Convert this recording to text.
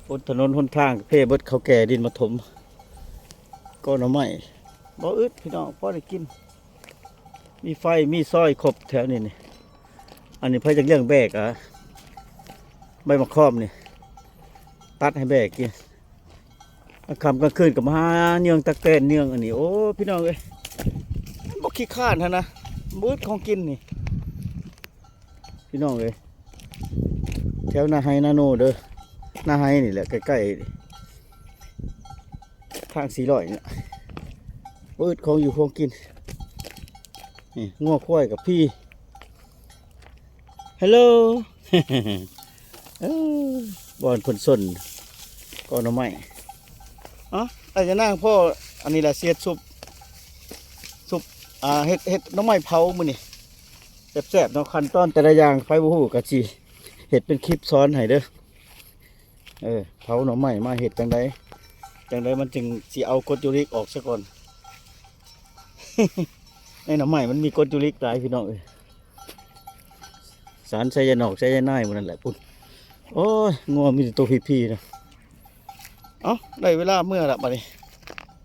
ບົນຖະໜົນຫົນທາງເພເບິດ ເຂົາແກ່ດິນມາຖົມ. ກໍໜໍ່ໄມ້ບໍ່ອຶດພີ່ນ້ອງ ພໍໄດ້ກິນ ມີໄຟມີຊອຍຄົບແຖວນີ້ນີ້. ອັນນີ້ໃຜຢາກລ້ຽງແບ້ກະ ໃບໝາກຄອມນີ້ ຕັດໃຫ້ແບ້ກິນ. ກາງຄ່ຳກາງຄືນກໍມາຫາເຍືອງຕັກແຕນເຍືອງອັນນີ້. ໂອ້ ພີ່ນ້ອງເອີຍ ມັນບໍ່ຂີ້ຄ້ານຫັ້ນນະ ບໍ່ອຶດຂອງກິນນີ້ ພີ່ນ້ອງເອີຍ. ແຖວນາໄຮ່ນາໂນເດີ ນາໄຮ່ນີ້ແຫຼະ ໃກ້ໆ ທາງສີ່ຮ້ອຍນີ້ ບໍ່ອຶດຂອງຢູ່ຂອງກິນ. ນີ້ງົວຄວາຍກັບພີ Hello ເອີ ບ່ອນເພິ່ນຊົນກໍໜໍ່ໄມ້. ເອົ້າ ໄອ້ຍານາງ ພໍອັນນີ້ລະ ຊິເຮັດຊຸບ ຊຸບ ອ່າ ເຮັດ ເຮັດໜໍ່ໄມ້ເຜົາມື້ນີ້ ແຊບໆເນາະ. ຂັ້ນຕອນແຕ່ລະຢ່າງໃຜບໍ່ຮູ້ກໍຊິເຮັດເປັນຄລິບສອນໃຫ້ເດີ. ເອີ ເຜົາໜໍ່ໄມ້ມາເຮັດຈັ່ງໃດ ຈັ່ງໃດມັນຈຶ່ງຊິເອົາກົດຢູຣິກອອກຊະກ່ອນ. ໃນໜໍ່ໄມ້ມັນມີກົດຢູຣິກຫຼາຍ ພີ່ນ້ອງເອີຍ. ສານໄຊຍານອກໄຊຍາໄນໝູ່ນັ້ນແຫຼະພຸ້ນ. ໂອ້ຍ ງົວມີແຕ່ໂຕພີໆນະ. ເອົ້າ ໄດ້ເວລາເມືອລະບັດນີ້